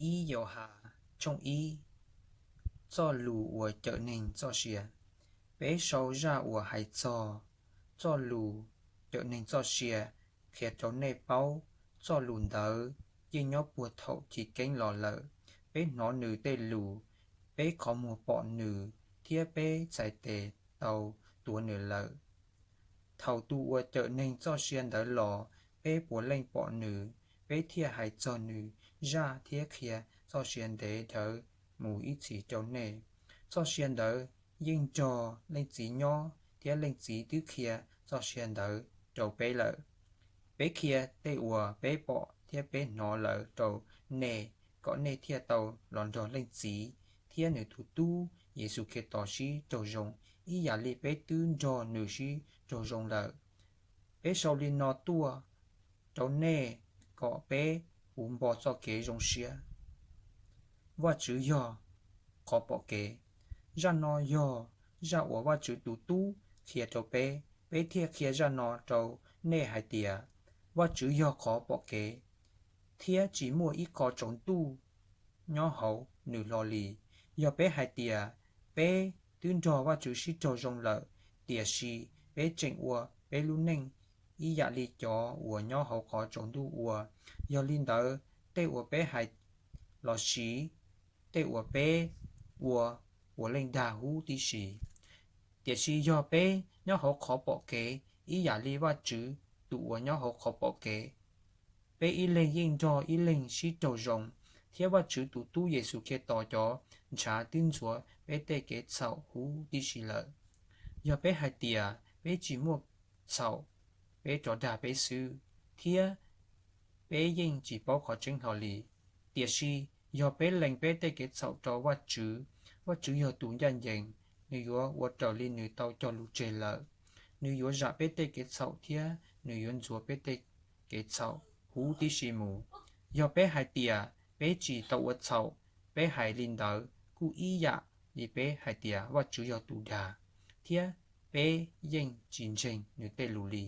Ib Yauhas tshooj ib. Txoj lus uas cawm neeg txoj sia. Peb sau zaj uas hais txog txoj lus cawm neeg txoj sia qhia rau nej paub. Txoj lus ntawd yeej nyob puag thaum chiv keeb los lawm. Peb hnov nws tej lus, peb qhov muag pom nws, thiab peb txhais tes tau tuav nws lawm. Thaum tus uas cawm neeg txoj sia ntawd los, peb puav leej pom nws, peb thiaj hais txog nws zaj thiab qhia txoj sia ntev dhawv mus ib txhis rau nej. Txoj sia ntawd yeej nrog Leej Txiv nyob, thiab Leej Txiv twb qhia txoj sia ntawd rau peb lawm. Peb qhia tej uas peb pom thiab peb hnov lawm rau nej, kom nej thiaj tau los nrog Leej Txiv thiab nws tus Tub Yexus Khetos sib raug zoo, ib yam li peb twb nrog nws sib raug zoo lawm. Peb sau li no tuaj rau nej kom peb puv npo txoj kev zoo siab. Vajtswv yog qhov pom kev. Zaj no yog zaj uas Vajtswv tus Tub qhia rau peb, peb thiaj qhia zaj no rau nej hais tias, Vajtswv yog qhov pom kev, thiab tsis muaj ib qho tsaus ntuj nyob hauv nws hlo li. Yog peb hais tias peb twb nrog Vajtswv sib raug zoo lawm, tiam sis peb tseem ua peb lub neej ib yam li cov uas nyob hauv qhov tsaus ntuj ua, yog li ntawd tej uas peb hais los sis tej uas peb ua puav leej dag huv tib si. Tiam sis yog peb nyob hauv qhov pom kev ib yam li Vajtswv tus uas nyob hauv qhov pom kev, peb ib leeg yeej nrog ib leeg sib raug zoo, thiab Vajtswv tus Tub Yexus Khetos cov ntshav twb ntxuav peb tej kev txhaum huv tib si lawm. Yog peb hais tias peb tsis muaj txhaum, peb rov dag peb xwb, thiab peb yeej tsis paub qhov tseeb hlo li. Tiam sis yog peb lees peb tej kev txhaum rau Vajtswv, Vajtswv yog tus ncaj ncees, nws yuav ua raws li nws tau cog lus tseg lawm. Nws yuav zam peb tej kev txhaum thiab nws yuav ntxuav peb tej kev txhaum huv tib si mus. Yog peb hais tias peb tsis tau ua txhaum, peb hais li ntawd kuj ib yam li peb hais tias Vajtswv yog tus dag, thiab peb yeej tsis ntseeg nws tej lus li.